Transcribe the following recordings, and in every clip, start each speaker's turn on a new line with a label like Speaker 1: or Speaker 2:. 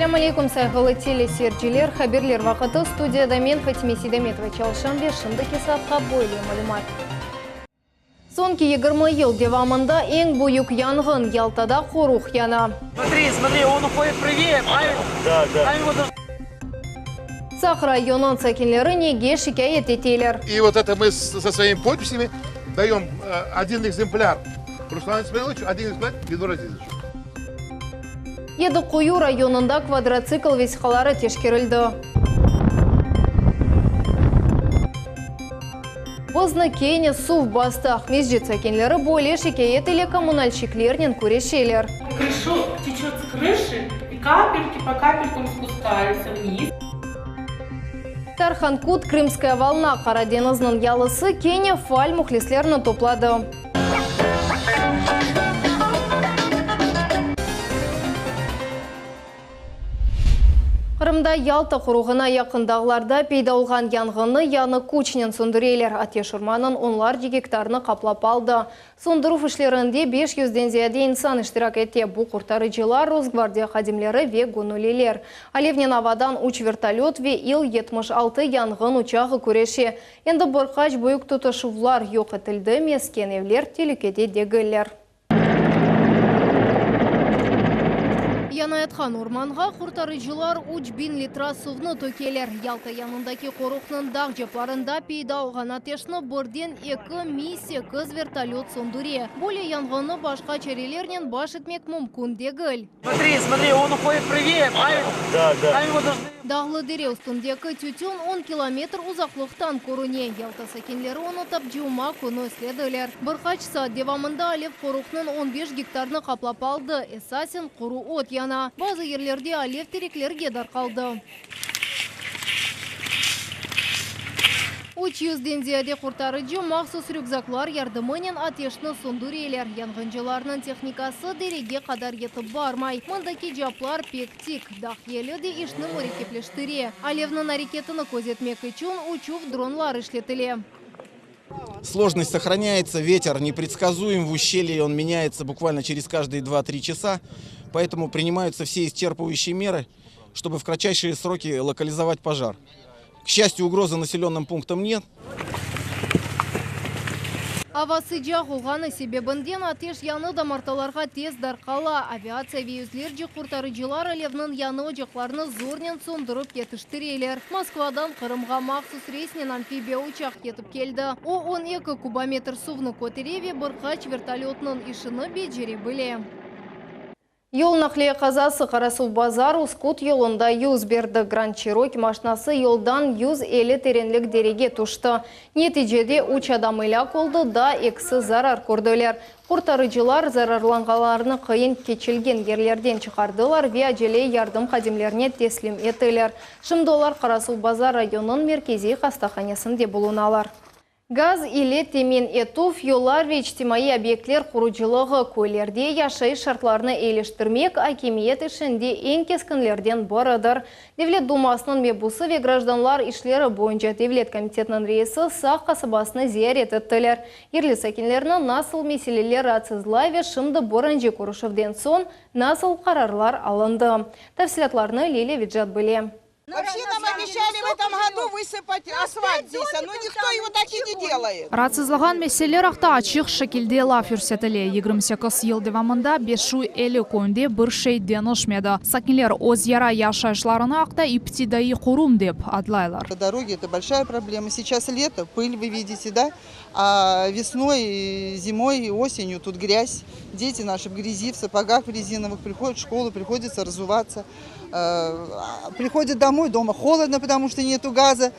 Speaker 1: Selâm aleykum, sayğılı teleseyirciler! Haberler vaqıtı, studiyada men, Fatime Seydametova, çalışam ve şimdiki saatqa böyle malümat. Soñki 20 yıl devamında eñ büyük yanğın, Yaltada qoruq yana.
Speaker 2: Смотри, смотри, on uhodit pravее, pravильно?
Speaker 3: Da, da.
Speaker 2: Tam ego должны
Speaker 1: Saq rayonınıñ sakinleri nege şikâyet eteler?
Speaker 4: И вот это мы со своими подписями даем один экземпляр Руслану Исмаиловичу, один экземпляр Ленуру Азизовичу.
Speaker 1: Yedi Quyu rayonında kvadrotsikl vesiqaları teşkerildi. Bizni kene suv bastı, Aqmescit sakinleri böyle şikâyet ile kommunalşiklernen küreşeler.
Speaker 5: Krışu teçet s krışi, i kapelki po kapelkam spuskalsa vniz.
Speaker 1: Tarhankut, Krımskaya volna, Qara deñizniñ yalısı kene faal mühlislerni topladı. Qırımda Yalta qoruğına yaqın dağlarda peyda olğan yanğınnı yañı küçnen söndüreler. Ateş ormannıñ onlarca gektarını qaplap aldı. Söndürüv işlerinde beş yüzden ziyade insan iştirak ete, bu qurtarıcılar, Rosgvardiya hadimleri ve göñülliler. Alevnen avadan üç vertolöt ve İl 76 yanğın uçağı küreşe. Endi bir qaç büyük tutuşuvlar yoq etildi, mesken evler telükede degiller. Yanayatqan ormanğa qurtarıcılar 3000 litra suvnı tökeler. Yalta yanındaki qoruqnıñ dağ caplarında peyda olğan ateşni birden eki Mi-sekiz vertolöt söndüre. Böyle yanğınnı başqa çarelernen baş etmek mümkün degil.
Speaker 2: Smotri, smotri, on uhodit pravее, pravильно?
Speaker 3: Da, da.
Speaker 2: Tam ego должны.
Speaker 1: Dağlı dere üstündeki tütün on kilometr uzaqlıqtan körüne. Yalta sakinleri onı tap cuma künü islediler. Bir qaç saat devamında alev qoruqnıñ on beş gektarını qaplap aldı. Esasen quru ot yana. Bazı yerlerde alev tereklerge darqaldı. Üç yüzden ziyade qurtarıcı mahsus rükzaklar yardımınen ateşni söndüreler. Yanğıncılarnıñ tehnikası derege qadar yetip barmay. Mındaki caplar pek tik. Dağ yeli de işni mürekkepleştire. Alevniñ areketini közetmek içün uçuv dronlar işletile.
Speaker 6: Сложность сохраняется, ветер непредсказуем, в ущелье он меняется буквально через каждые два-три часа, поэтому принимаются все исчерпывающие меры, чтобы в кратчайшие сроки локализовать пожар. К счастью, угрозы населенным пунктам нет.
Speaker 1: Ava sıcaq olğanı sebebinden ateş yañı damartalarğa tez darqala. Aviatsiya ve yüzlerce qurtarıcılar alevniñ yañı ocaqlarını zornen söndürip yetiştireler. Moskvadan Qırımğa mahsus reysnen amfibiya uçaq yetip keldi. O, 12 kubometr suvnı kötere ve bir qaç vertolötnıñ işini becere bile. Yol naqliye qazası Qarasuvbazar, Uskut yolunda yüz berdi. Grand Cherokee maşinası yoldan 150 terenlik derege tüşti. Neticede üç adam elâk oldı, daa ekisi zarar kördiler. Qurtarıcılar zararlanğanlarnı qıyın keçilgen yerlerden çıqardılar ve acele yardım hadimlerine teslim ettiler. Şimdi olar Qarasuvbazar rayonınıñ merkeziy hastahanesinde bulunalar. Gaz ile temin etüv, yollar ve içtimaiy obyektler qurucılığı, köylerde yaşayış şartlarını eyiliştirmek akimiyet işinde eñ keskinlerden biridir. Devlet Dumasınıñ mebusı ve grajdanlar işleri boyunca devlet komitetiniñ reisi Saq qasabasını ziyaret ettiler. Yerli sakinlerni nasıl meseleler raatsızlay ve şimdi birinci körüşüvden soñ nasıl qararlar alındı? Tafsilâtlarnı Lilâ Vecat bile.
Speaker 7: Вообще нам обещали в этом году высыпать асфальт здесь, но никто его так и не делает.
Speaker 8: Raatsızlağan meseleler aqta açıq şekilde laf yürsetile. 28 yıl devamında Beşuy Eli köyünde bir şey deñişmedi. Sakinler özara yaşayışlarını aqta iptidaiy qurum dep adlaylar.
Speaker 7: Дороги это большая проблема. Сейчас лето, пыль вы видите, да? А весной, зимой и осенью тут грязь. Дети наши в грязи, в сапогах в резиновых приходят в школу, приходится разуваться. Приходят домой, дома холодно, потому что нету газа,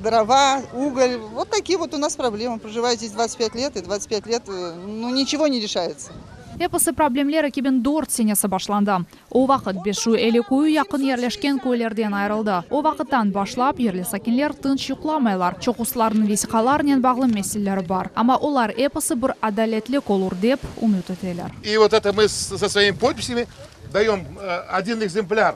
Speaker 7: дрова, уголь. Вот такие вот у нас проблемы. Проживаю здесь 25 лет, и 25 лет ну, ничего не решается.
Speaker 8: Episi problemler 2004 senesi başlandı. O vaqıt Beşuy Eli köyü yaqın yerleşken köylerden ayırıldı. O vaqıttan başlap yerli sakinler tınç yuqlamaylar. Çoqusılarınıñ vesiqalarnen bağlı meseleleri bar. Amma olar episi bir adaletlik olur dep ümüt eteler.
Speaker 4: И вот это мы со своими подписями даем один экземпляр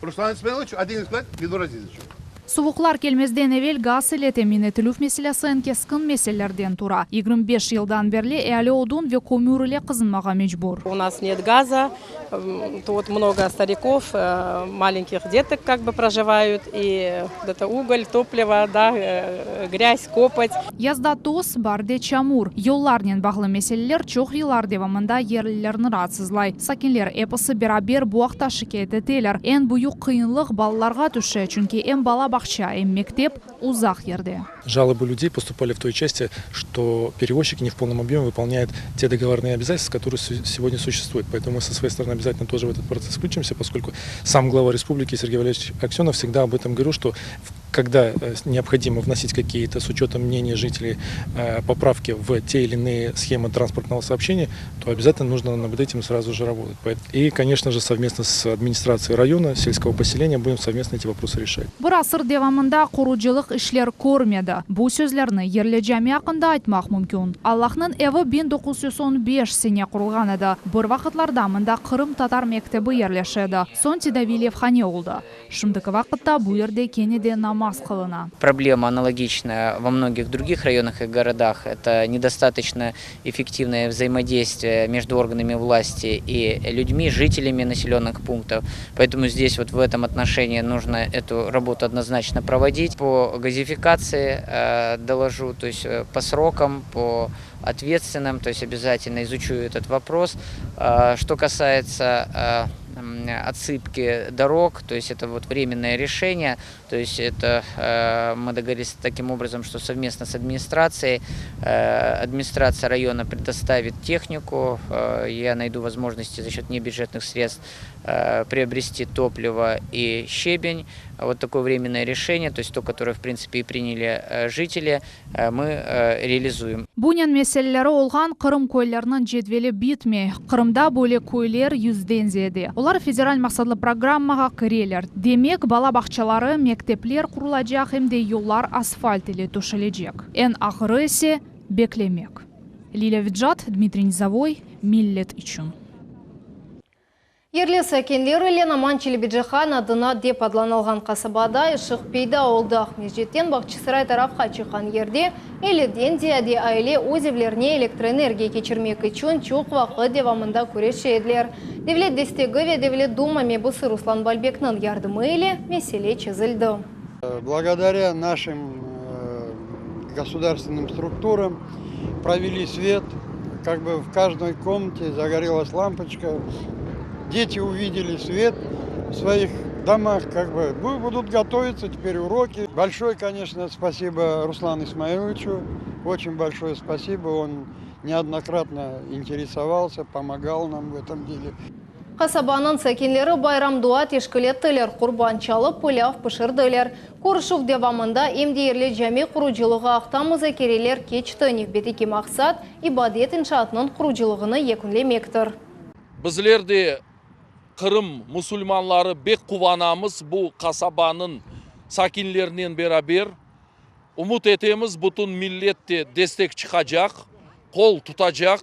Speaker 4: Руслану Исмаиловичу, один экземпляр Ленуру Азизовичу.
Speaker 8: Suvuqlar kelmezden evel gaz ile temin etilüv meselesi eñ keskin meselelerden tura. 25 yıldan berli eali odun ve kömür ile qızınmağa mecbur.
Speaker 9: У нас нет газа.
Speaker 5: Тут много стариков, маленьких деток как бы проживают, и вот это уголь, топливо, да, грязь, копоть.
Speaker 8: Yazda toz, baarde çamur. Yollarnen bağlı meseleler çoq yıllar devamında yerlilerni raatsızlay. Sakinler episi beraber bu aqta şikâyet eteler. Eñ büyük qıyınlıq balalarğa tüşe, çünki em bala bağça, em mektep uzaq yerde.
Speaker 3: Жалобы людей поступали в той части, что перевозчики не в полном объеме выполняют те договорные обязательства, которые сегодня существуют. Поэтому мы со своей стороны обязательно тоже в этот процесс включимся, поскольку сам глава республики Сергей Валерьевич Аксенов всегда об этом говорил, что когда необходимо вносить какие-то, с учетом мнения жителей, поправки в те или иные схемы транспортного сообщения, то обязательно нужно над этим сразу же работать. И, конечно же, совместно с администрацией района, сельского поселения будем совместно эти вопросы решать.
Speaker 8: Bir asır devamında qurucılıq işler körmedi. Bu sözlerni yerli cami aqqında aytmaq mümkün. Allahnıñ evi 1915 sene qurulğan edi. Bir vaqıtlarda mında qırımtatar mektebi yerleşe edi. Soñ tedaviylevhane oldı. Şimdiki vaqıtta bu yerde kene de namaz qılına.
Speaker 9: Проблема аналогичная во многих других районах и городах. Это недостаточно эффективное взаимодействие между органами власти и людьми, жителями населенных пунктов. Поэтому здесь вот в этом отношении нужно эту работу однозначно проводить. По газификации доложу, то есть по срокам, по ответственным, то есть обязательно изучу этот вопрос. Что касается отсыпки дорог, то есть это вот временное решение, то есть это мы договорились таким образом, что совместно с администрацией, администрация района предоставит технику, я найду возможности за счет небюджетных средств приобрести топливо и щебень. Вот такое временное решение, то есть то, которое в принципе и приняли жители, мы реализуем.
Speaker 8: Bunen meseleleri olğan Qırım köyleriniñ cedveli bitmey. Qırımda böyle köyler yüzden ziyade. Olar federal maqsatlı programmağa kireler. Demek, bala bağçaları, mektepler qurulacaq, em de yollar asfalt ile töşelecek. Eñ ağırı ise beklemek. Lilâ Vecat, Dmitriy Nizovoy, Millet içün.
Speaker 1: Yerli sakinler ile Noman Çelebicihan adına dep adlanılğan qasabada ışıq peyda oldı. Aqmescitten Bağçasaray tarafqa çıqqan yerde 50-den ziyade aile öz evlerine elektroenergiya keçirmek içün çoq vaqıt devamında küreşe ediler. Devlet destegi ve Devlet Duma mebusı Ruslan Balbekniñ yardımı ile mesele çezildi.
Speaker 10: Благодаря нашим государственным структурам провели свет, как бы в каждой комнате загорелась лампочка. Дети увидели свет в своих домах, как бы будут готовиться теперь уроки. Большое, конечно, спасибо Руслану Исмаиловичу, очень большое спасибо, он неоднократно интересовался, помогал нам в этом деле.
Speaker 1: Qasabanıñ sakinleri bayram dua teşkil ettiler, qurban çalıp, pilâv pişirdiler. Körüşüv devamında em de yerli cami qurucılığı aqta muzakereler keçti. Nevbetteki maqsat, ibadet inşaatınıñ qurucılığını yekünlemektir.
Speaker 11: Bizler de Qırım musulmanları bek quvanamız bu qasabanıñ sakinlerinen beraber. Ümüt etemiz, bütün millet de destek çıqacaq, qol tutacaq.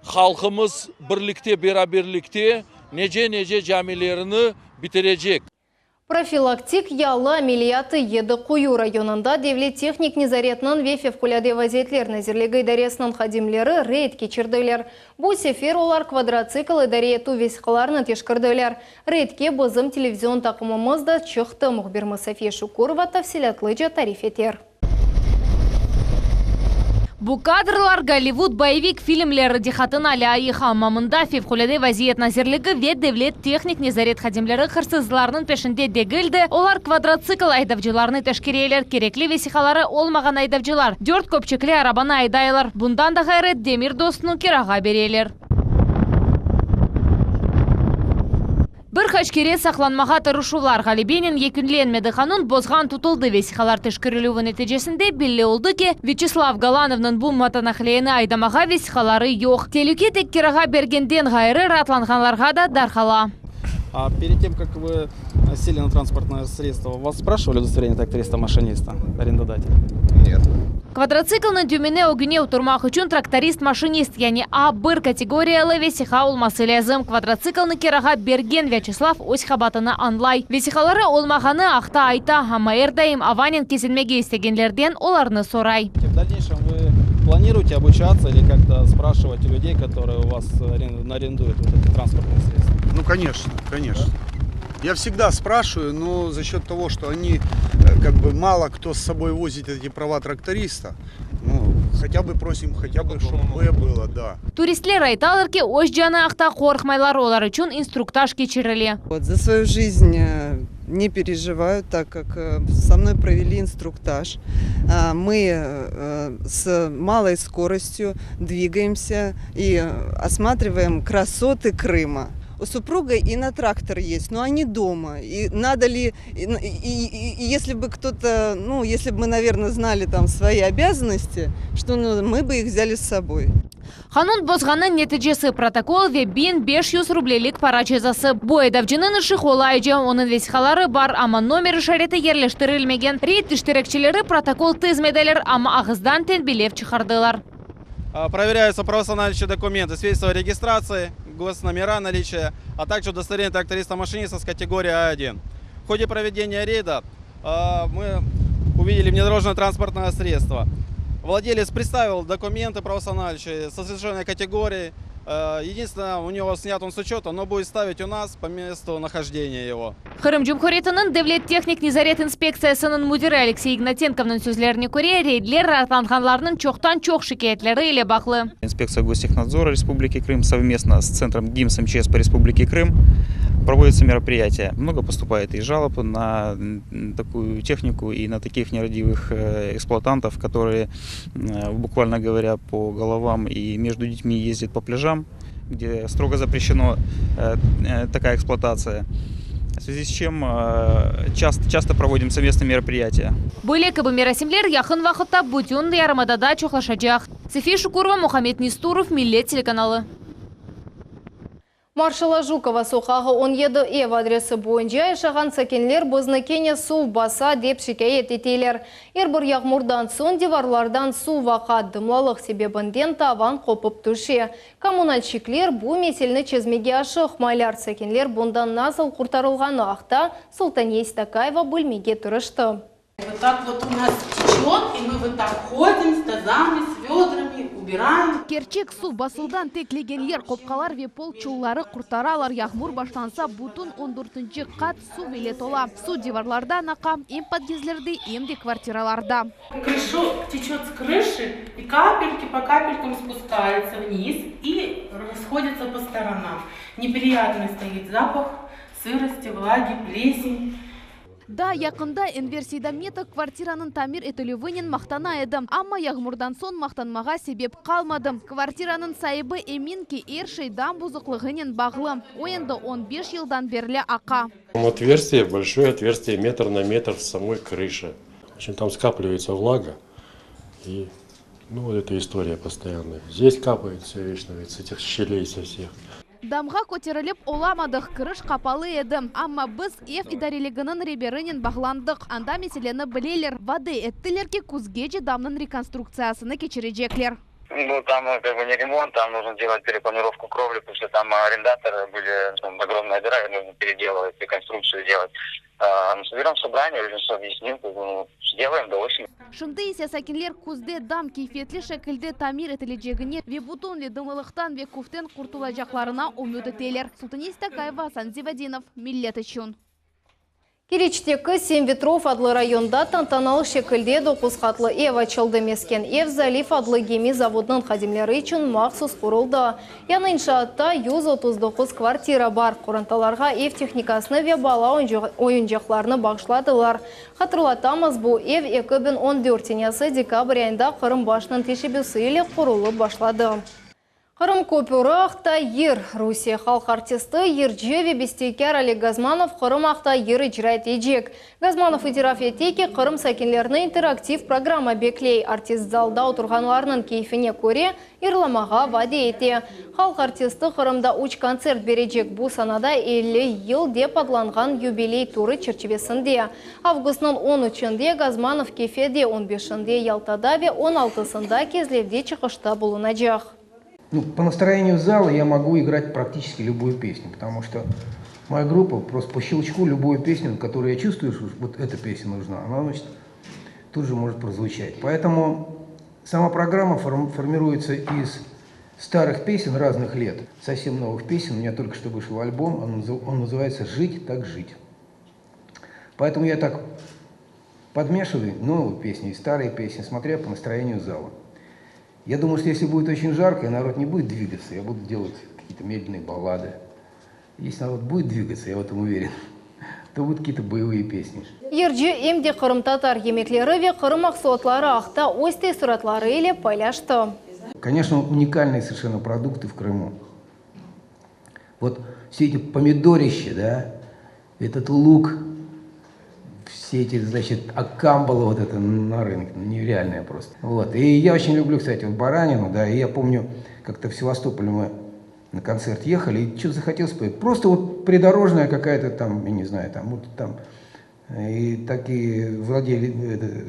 Speaker 11: Halqımız birlikte, beraberlikte nece-nece camilerini bitirecek.
Speaker 1: Profilaktik yalı ameliyatı Yedi Quyu rayonında Devlet tehnik nezaretiniñ ve Fevqulâde vaziyetler nazirligi idaresiniñ hadimleri reyd keçirdiler. Bu sefer olar kvadrotsikl idare etüv vesiqalarını teşkirdiler. Reydke bizim televizion taqımımız da çıqtı, mühbirimiz Safiye Şukurova tafsilâtlıca tarif eter.
Speaker 12: Bu kadrlar Gollivud boyevik filmleri diqqatına lâyıq, amma mında Fevqulâde vaziyet nazirligi ve Devlet tehnik nezaret hadimleri hırsızlarnıñ peşinde degil de, olar kvadrotsikl aydavcılarını teşkereler, kerekli vesiqaları olmağan aydavcılar dört köpçekli arabanı aydaylar, bundan da ğayrı, demir dostnı kirağa bereler. Bir qaç kere saqlanmağa tırışuvlar ğalebenen yekünlenmedi, qanun bozğan tutuldı. Vesiqalar teşkerilüvi neticesinde belli oldı ki, Vyaçeslav Galanovnıñ bu motonaqliyeni aydamağa vesiqaları yoq. Telüke tek kirağa bergenden ğayrı raatlanğanlarğa da darqala.
Speaker 6: А перед тем, как вы сели на транспортное средство, вас спрашивали удостоверение тракториста-машиниста, арендодатель?
Speaker 4: Нет.
Speaker 12: Kvadrotsiklniñ dümeni ögüne oturmaq içün traktorist-maşinist, yani A1 kategoriyalı vesiqa olması lâzim. Kvadrotsiklni kirağa bergen Vyaçeslav öz qabaatını añlay. Vesiqaları olmağanı aqta ayta, amma er daim avanen kezinmege istegenlerden olarnı soray.
Speaker 6: В дальнейшем вы планируете обучаться или как-то спрашивать у людей, которые у вас арендуют вот эти транспортные средства?
Speaker 13: Конечно, конечно. Я всегда спрашиваю, но за счет того, что они, э, как бы мало кто с собой возит эти права тракториста, ну, хотя бы просим, хотя бы, чтобы Б было, да.
Speaker 12: Turistler aytalar ki, öz canı aqta qorqmaylar, olar içün instruktaj keçirile.
Speaker 7: Вот, за свою жизнь э, не переживаю, так как э, со мной провели инструктаж. А, Мы э, с малой скоростью двигаемся и э, осматриваем красоты Крыма. У супруга и на трактор есть, но они дома. И надо ли, и, и- и- и если бы кто-то, ну, если бы мы, наверное, знали там свои обязанности, что ну, мы бы их взяли с собой.
Speaker 12: Qanun bozğannıñ neticesi protokol ve 1500 rublelik para cezası. Bu aydavcınıñ işi qolayca, onıñ vesiqaları bar, amma nomer işareti yerleştirilmegen. Reyd iştirakçileri protokol tizmediler, amma ağızdan tenbilev çıqardılar.
Speaker 14: А, Проверяются правоустанавливающие документы, свидетельство о регистрации, госномера наличие, а также удостоверение тракториста-машиниста с категории А1. В ходе проведения рейда а, мы увидели внедорожное транспортное средство. Владелец представил документы правоустанавливающие с разрешенной категорией. Э, Единственное, у него снят он с учета, но будет ставить у нас по месту нахождения его.
Speaker 12: Qırım Cumhuriyetiniñ Devlet tehnik nezaret inspektsiyasınıñ müdiri Aleksey Ignatenkovnıñ sözlerine köre reydler raatlanğanlarnıñ çoqtan çoq şikâyetleri ile bağlı.
Speaker 15: Инспекция Гостехнадзора Республики Крым совместно с Центром ГИМС МЧС по Республике Крым проводятся мероприятия. Много поступает и жалоб на м, такую технику и на таких нерадивых э, эксплуатантов, которые, э, буквально говоря, по головам и между детьми ездят по пляжам, где строго запрещено э, э, такая эксплуатация. В связи с чем э, часто, часто проводим совместные мероприятия.
Speaker 12: Böyle kibi merasimler yaqın vaqıtta bütün yarımadada çoqlaşacaq. София Шукурова, Мухаммед Нестуров, Millet telekanalı.
Speaker 1: Marşala Jukova soqağı 17 ev adresi boyunca yaşağan sakinler bizni kene suv basa dep şikâyet eteler. Er bir yağmurdan soñ divarlardan suv aqa dımlılıq sebebinden tavan qopıp tüşe. Kommunalşçikler bu meseleni çezmege aşıqmaylar. Sakinler bundan nasıl qurtarılğanı aqta Sultaniye Stakayeva bilmege tırıştı.
Speaker 16: Вот так вот у нас течет, и мы вот так ходим с тазами, с ведрами, убираем.
Speaker 17: Kerçek suv basuvdan tek legenler, qopqalar ve pol çulları qurtaralar. Yağmur başlansa bütün 14 qat suv ile tola. Suv divarlardan aqa em podyezdlerde, em de kvartiralarda.
Speaker 16: Крышу течет с крыши, и капельки по капелькам спускаются вниз и расходятся по сторонам. Неприятный стоит запах сырости, влаги, плесень.
Speaker 17: Daa yaqında Enver Seydametov kvartiranıñ tamir etilüvinen maqtana edi. Amma yağmurdan soñ maqtanmağa sebep qalmadı. Kvartiranıñ saibi emin ki er şey dam bozuqlığınen bağlı. O endi 15 yıldan berli aqa.
Speaker 18: Там отверстие, большое отверстие, метр на метр в самой крыше. В общем, там скапливается влага. И, ну, вот эта история постоянная. Здесь капает все вечно, ведь с этих щелей со всех.
Speaker 17: Damğa köterilip olamadıq, kiriş qapalı edi. Amma biz ev idareliginiñ reberinen bağlandıq. Anda meseleni bileler. Vade ettiler ki küzgece damnıñ rekonstruktsiyasını keçirecekler.
Speaker 19: Ну, там э, как бы не ремонт, там нужно делать перепланировку кровли, потому что там арендаторы были, там огромная дыра, и нужно переделывать, реконструкцию делать. А, ну, соберем собрание, людям все объясним, как бы, ну, сделаем до осени.
Speaker 17: Şimdi ise sakinler küzde dam keyfiyetli şekilde tamir etilecegine ve bütünley dımlılıqtan ve küften qurtulacaqlarına ümüt eteler. Sultaniye Stakayeva, Asan Zivadinov, Millet içün.
Speaker 1: Keriçteki Sem Vetrov adlı rayonda tantanalı şekilde 9 qatlı ev açıldı. Mesken ev Zaliv adlı gemi zavodınıñ hadimleri içün mahsus quruldı. Yañı inşaatta 139 kvartira bar. Qorantalarğa ev tehnikasını ve bala oyuncaqlarını bağışladılar. Hatırlatamız bu ev 2014 senesi dekabr ayında Qırım başınıñ teşebbüsi ile qurulıp başladı. Qırım köpüri aqta yır. Rusiye halq artisti, yırcı ve bestekâr Oleg Gazmanov Qırım aqta yır icra etecek. Gazmanov itiraf etti ki, Qırım sakinlerini interaktiv programma bekley. Artist zalda oturğanlarnıñ keyfine köre yırlamağa vade ete. Halq artisti Qırımda üç kontsert berecek bu sanada 50 yıl dep adlanğan yubiley turı çerçivesinde. Avgustnıñ 13-inde Gazmanov Kefede, 15-inde Yaltada ve 16-sında Kezlevde çıqışta bulunacaq.
Speaker 20: Ну, по настроению зала я могу играть практически любую песню, потому что моя группа просто по щелчку любую песню, которую я чувствую, что вот эта песня нужна, она, значит, тут же может прозвучать. Поэтому сама программа формируется из Старых песен разных лет, совсем новых песен. У меня только что вышел альбом, он, он называется «Жить так жить». Поэтому я так подмешиваю новые песни и старые песни, смотря по настроению зала. Я думаю, что если будет очень жарко, и народ не будет двигаться, я буду делать какие-то медленные баллады. Если народ будет двигаться, я в этом уверен, то будут какие-то боевые песни.
Speaker 1: Yırcı em de qırımtatar yemekleri ve Qırım mahsulatları aqta öz teessuratları ile paylaştı.
Speaker 20: Конечно, уникальные совершенно продукты в Крыму. Вот все эти помидорища, да, этот лук, все эти, значит, акамбала вот это на рынке, ну, нереальное просто. Вот. И я очень люблю, кстати, вот баранину, да, и я помню, как-то в Севастополе мы на концерт ехали, и что-то захотелось поесть. Просто вот придорожная какая-то там, я не знаю, там, вот там, и такие владели, это,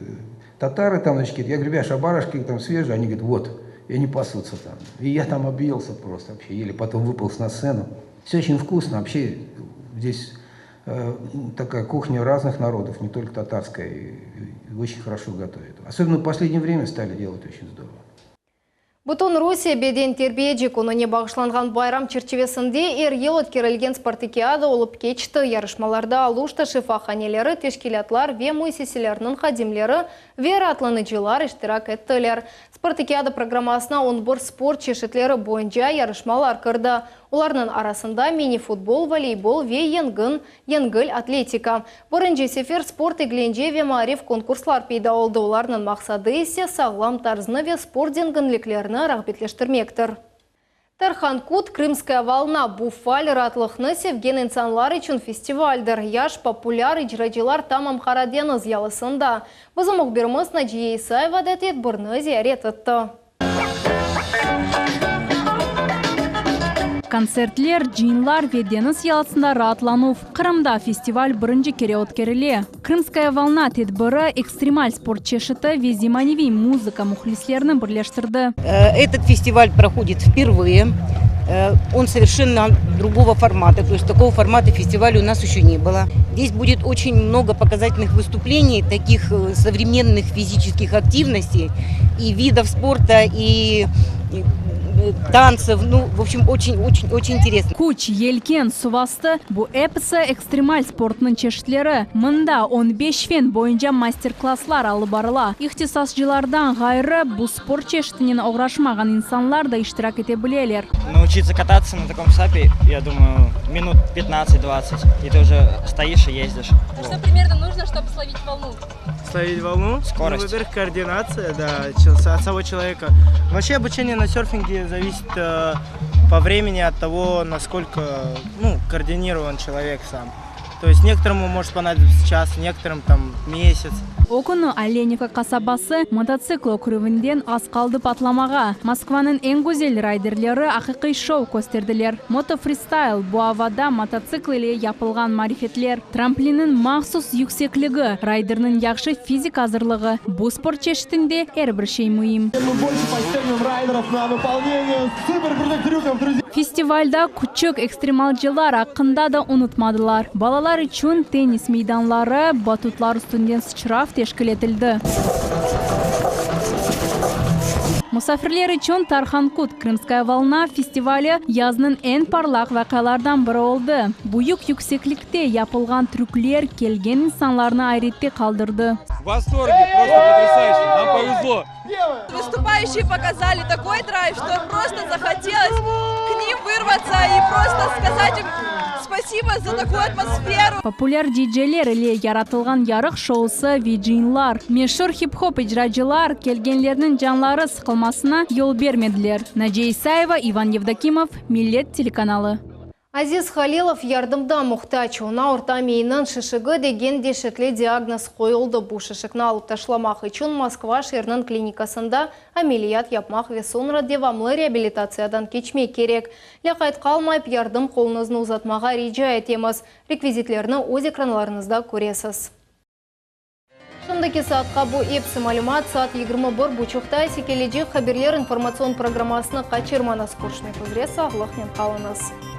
Speaker 20: татары там, значит, я говорю, ребят, а барашки там свежие, они говорят, вот, и они пасутся там. И я там объелся просто вообще, еле потом выполз на сцену. Все очень вкусно, вообще здесь э, такая кухня разных народов, не только татарская, и, и очень хорошо готовят. Особенно в последнее время стали делать очень здорово.
Speaker 1: Bütün Rusiye beden terbiye kününe bağışlanğan bayram çerçivesinde er yıl ötkerilgen spartakiada olıp keçti. Yarışmalarda Aluşta şifahaneleri, teşkilâtlar ve müessiseleriniñ hadimleri ve raatlanıcılar iştirak ettiler. Spartakiada programmasına 11 sport çeşitleri boyunca yarışmalar kirdi. Olarnıñ arasında mini-futbol, voleybol ve yengil, yengil atletika. Birinci sefer sport eglence ve maarif konkurslar peyda oldı. Olarnıñ maqsadı ise sağlam tarznı ve sport zenginliklerini rağbetleştirmektir. Tarhankut «Крымская волна» bu faal raatlıqnı sevgen insanlar içün festivaldir. Yaş populâr icracılar tamam Qara deñiz yalısında. Bizim mühbirimiz Naciye İsayeva da tedbirni ziyaret etti.
Speaker 8: Kontsertler, cıyınlar ve deñiz yalısında raatlanuv. Qırımda festival birinci kere ötkerile. Krımskaya volna tedbiri ekstremal sport çeşiti ve zemaneviy muzıka mühlislerini birleştirdi.
Speaker 21: Этот фестиваль проходит впервые. Он совершенно другого формата, то есть такого формата фестиваля у нас еще не было. Здесь будет очень много показательных выступлений, таких современных физических активностей и видов спорта, и танцев. Ну, в общем, очень-очень-очень интересно.
Speaker 8: Küç, yelken, suvastı bu episi ekstremal sportnıñ çeşitleri. Mında 15 fen boyunca master-klasslar alıp barıla. İhtisasçılardan ğayrı, bu sport çeşitinen oğraşmağan insanlar da iştirak ete bileler.
Speaker 22: Научиться кататься на таком сапе, я думаю, минут 15-20. И ты уже стоишь и ездишь.
Speaker 23: А что примерно нужно, чтобы словить волну?
Speaker 24: Словить волну?
Speaker 22: Скорость.
Speaker 24: Ну, во-первых, координация, да, от самого человека. Вообще обучение на серфинге зависит э, по времени от того, насколько ну, координирован человек сам. То есть некоторому может понадобиться час, некоторым там месяц.
Speaker 8: O künü Olenivka qasabası mototsikl ökürüvinden az qaldı patlamağa. Moskvanıñ eñ güzel rayderleri aqiqiy şou kösterdiler. Motofristayl, bu avada mototsikl ile yapılğan marifetler. Tramplinniñ mahsus yüksekligi, rayderniñ yahşı fizik azırlığı, bu sport çeşitinde er bir şey müim.
Speaker 25: Райдеров на выполнение супер крутых трюков, друзья.
Speaker 8: Festivalda küçük ekstremalcılar aqqında da unutmadılar. Balalar içün tennis meydanları, batutlar üstünden sıçrav teşkil etildi. Musafirler içün Tarhankut Krımskaya volna festivali yaznıñ eñ parlaq vaqialardan biri oldı. Büyük yükseklikte yapılğan trükler kelgen insanlarnı ayrette qaldırdı.
Speaker 25: В восторге, просто потрясающе. Нам повезло.
Speaker 26: Выступающие показали такой драйв, что просто захотелось к ним вырваться и просто сказать им спасибо за такую атмосферу.
Speaker 8: Populâr diceyler ile yaratılğan yarıq şousı ve cıyınlar. Meşur hip-hop icracılar kelgenlerniñ canları sıqılmasına yol bermediler. Naciye İsayeva, İvan Yevdokimov, Millet telekanalı.
Speaker 1: Aziz Halilov yardımğa muhtac. Oña orta miyiniñ şişigi degen deşetli diagnoz qoyuldı. Bu şişikni alıp taşlamaq içün Moskva şeeriniñ klinikasında ameliyat yapmaq ve soñra devamlı reabilitatsiyadan keçmek kerek. Lâqayt qalmayıp yardım qoluñıznı uzatmağa rica etemiz. Rekvizitlerni öz ekranlarıñızda köresiz. Şimdiki saatqa bu episi malümat saat 21 buçuqta ise kelecek haberler informatsion programmasını qaçırmañız. Körüşmek üzre sağlıqnen qalıñız.